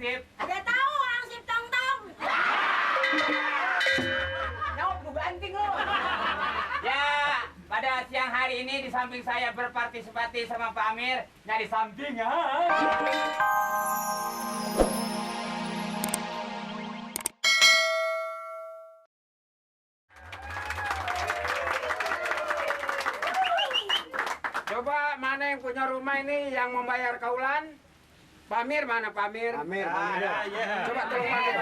Hansip? Ada tahu Hansip tong-tong. Nyaut lu banting lu. Ya, pada siang hari ini di samping saya berpartisipasi sama Pak Amir nyari something ya. Coba mana yang punya rumah ini yang membayar kaulan? Pak Amir mana Pak Amir? Amir, Coba tolong panggil.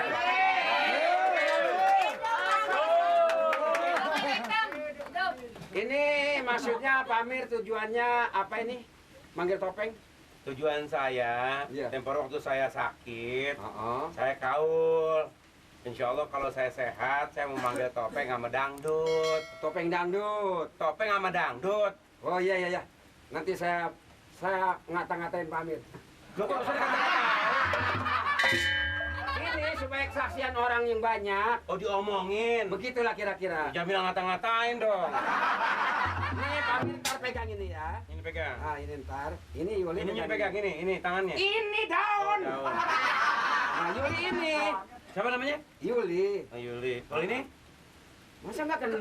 Ini maksudnya Pak Amir tujuannya apa ini? Manggil topeng? Tujuan saya, Iya. tempo waktu saya sakit, Oh. saya kaul. Insya Allah kalau saya sehat, saya mau manggil topeng sama dangdut. Topeng dangdut. Topeng sama dangdut. Oh iya. Nanti saya ngata-ngatain Pak Amir. Loh, kok saya kata-kata? Ini supaya kesaksian orang yang banyak. Oh, diomongin. Begitulah kira-kira. Jangan bilang ngata-ngatain dong. Ini Pak Amir ntar pegang ini ya. Ini pegang. Ah ini ntar. Ini Yuli Ini pegang ini tangannya. Ini daun. Oh, daun. Nah Yuli ini. Siapa namanya? Yuli. Oh, Yuli. Kalau ini? Masa nggak kenal?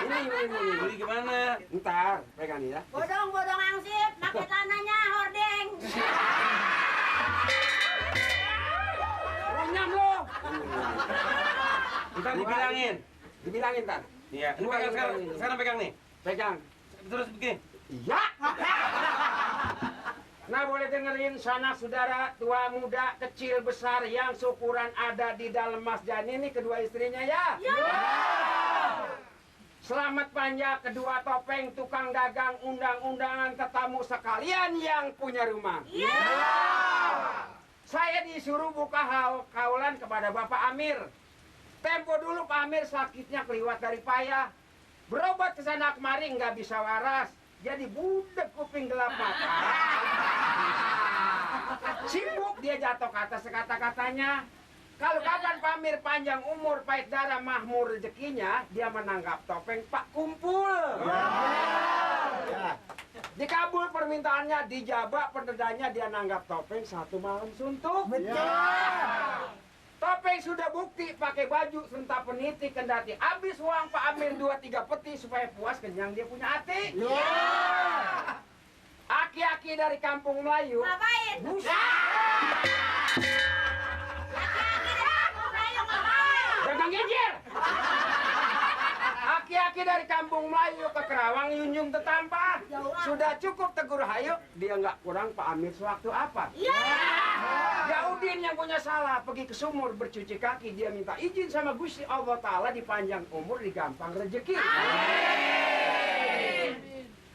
Ini Yuli ini. Yuli gimana? Ntar pegang ini ya. Bodong-bodong Hansip, pakai tanahnya hordeng. Runyam lo. Ntar dibilangin. Dibilangin ntar. Iya. Ini Dua pegang yang sekarang. ini. Sekarang pegang nih. Pegang. Terus begini. Iya. Nah boleh dengerin sanak saudara tua muda kecil besar yang syukuran ada di dalam masjid ini kedua istrinya ya. Selamat panjang kedua topeng tukang dagang undang-undangan tetamu sekalian yang punya rumah. Saya disuruh buka kaulan kepada Bapak Amir. Tempo dulu Pak Amir sakitnya keliwat dari payah. Berobat ke sana kemari nggak bisa waras. Jadi budek kuping gelap mata. Sibuk dia jatuh ke atas kata-katanya. Kalau kapan Pak Amir panjang umur, pahit darah, mahmur rezekinya, dia menanggap topeng Pak Kumpul. Dikabul permintaannya, dijabak pendedanya, dia nanggap topeng satu malam suntuk. Topeng sudah bukti pakai baju serta peniti kendati habis uang Pak Amir 2-3 peti supaya puas kenyang dia punya hati. Aki-aki dari kampung Melayu. Ngapain? Jangan ngejir. Aki-aki dari kampung Melayu ke Kerawang Yunjung Tetampa. Sudah cukup tegur hayu, dia nggak kurang Pak Amir sewaktu apa. Yaudin yang punya salah pergi ke sumur bercuci kaki, dia minta izin sama Gusti Allah Ta'ala dipanjang umur digampang rezeki.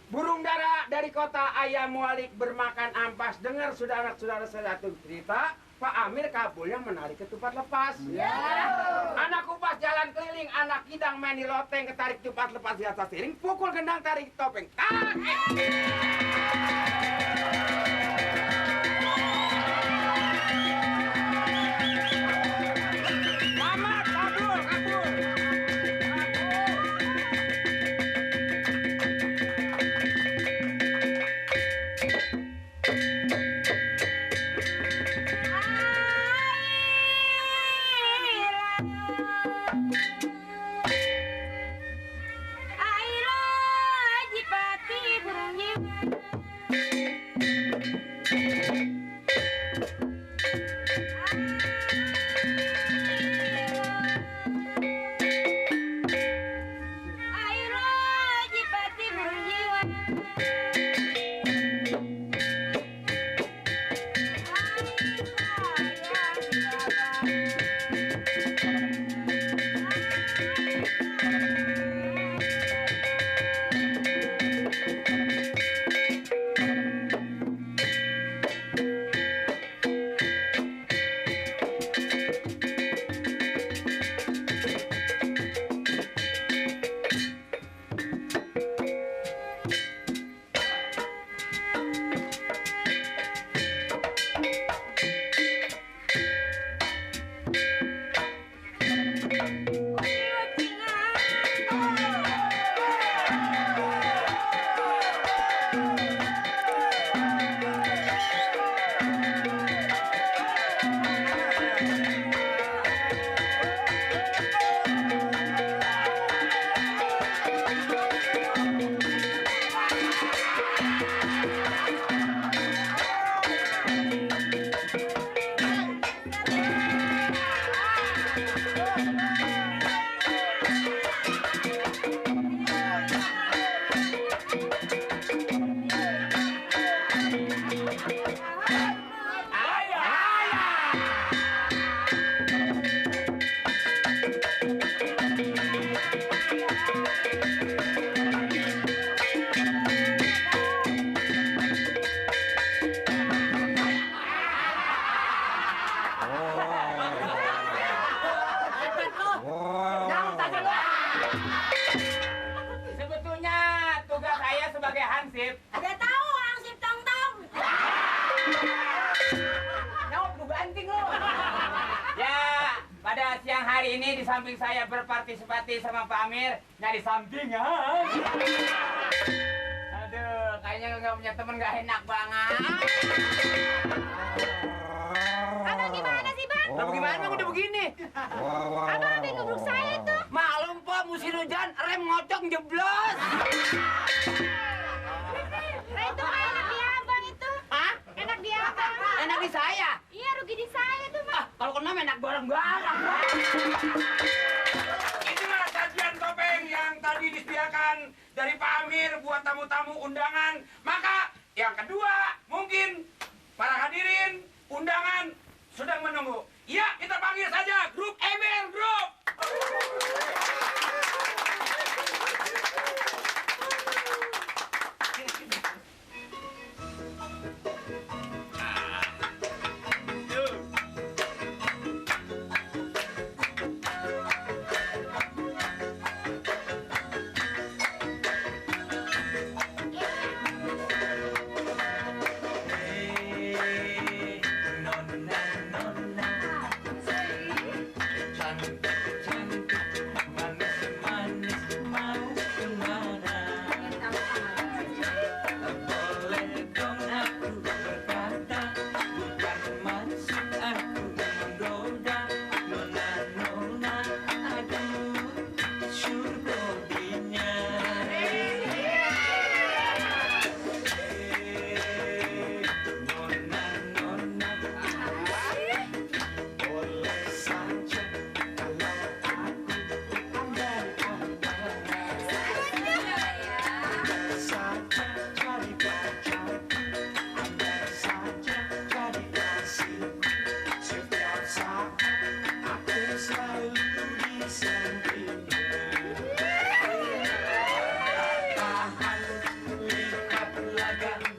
Burung dara dari kota ayam mualik bermakan ampas. Dengar saudara-saudara saya satu cerita, Pak Amir kabulnya menarik ketupat lepas. Anak kupas jalan keliling, anak kidang main di loteng, ketarik ketupat lepas di atas piring, pukul gendang tarik topeng. Selamat, kabur. Sip? Udah tahu Hansip Tong-tong. Nyaut lu banting lu. Ya, pada siang hari ini di samping saya berpartisipasi sama Pak Amir nyari sampingan. Aduh, kayaknya nggak punya temen nggak enak banget. Abang gimana sih, Bang? Lah gimana Bang, udah begini? Abang habis nubruk saya tuh. Maklum po, musim hujan, rem ngocok jeblos. Nah, itu enak di Abang itu. Hah? Enak di Abang. Enak di saya. Iya, rugi di saya tuh, Bang. Ah, kalau kena enak bareng-bareng. Inilah sajian topeng yang tadi disediakan dari Pak Amir buat tamu-tamu undangan. Maka yang kedua, mungkin para hadirin undangan sedang menunggu. Ya, kita panggil saja grup Emir Group. Tahan, lipat laga.